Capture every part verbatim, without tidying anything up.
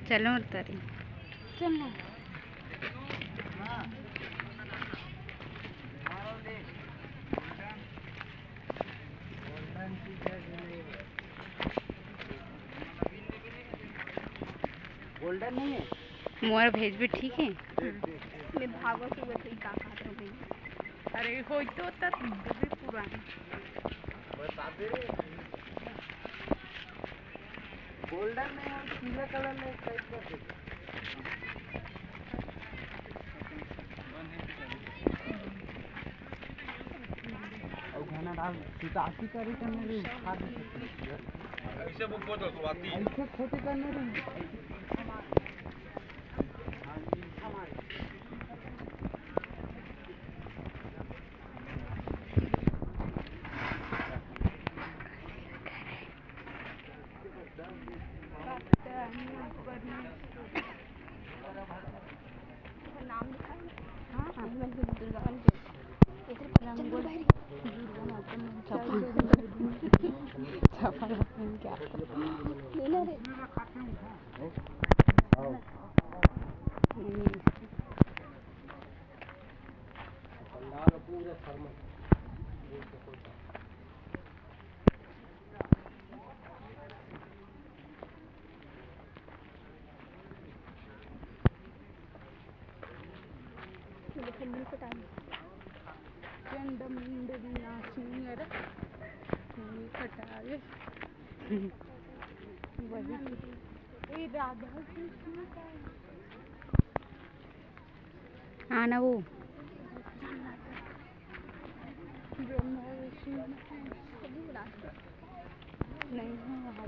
चलो उतारी। चल ना। गोल्डन नहीं है। मोर भेजबे, ठीक है। मैं भागो सुबह से ही का खात रहो भाई। अरे होई तो तब भी पुरानी। गोल्डन में और पीला कलर में एक टाइप का दे दो। और घना डाल, सुतासी करे करने रे, उठा दे सकते हैं। ऐसे वो बोल दो, स्वाति। ऐसे खोटे करने रे। चंड मुंड विनाशिनी, अरे मुंड कटावे। वही। ए राधा कृष्ण का। हाँ ना वो। ब्रह्मा विष्णु नहीं है वहाँ।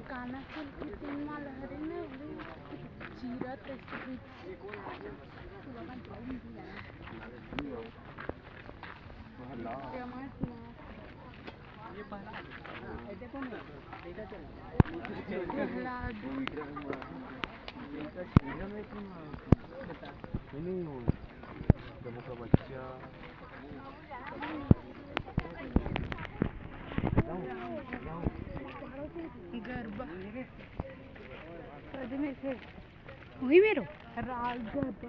गाना सुन के तीन माल हरे में जीरा तस्वीर। गरबा। वही मेरो। रात गरबा।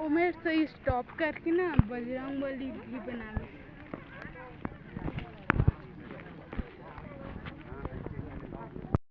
उमेर से स्टॉप करके ना बजरंग बली भी बना लो।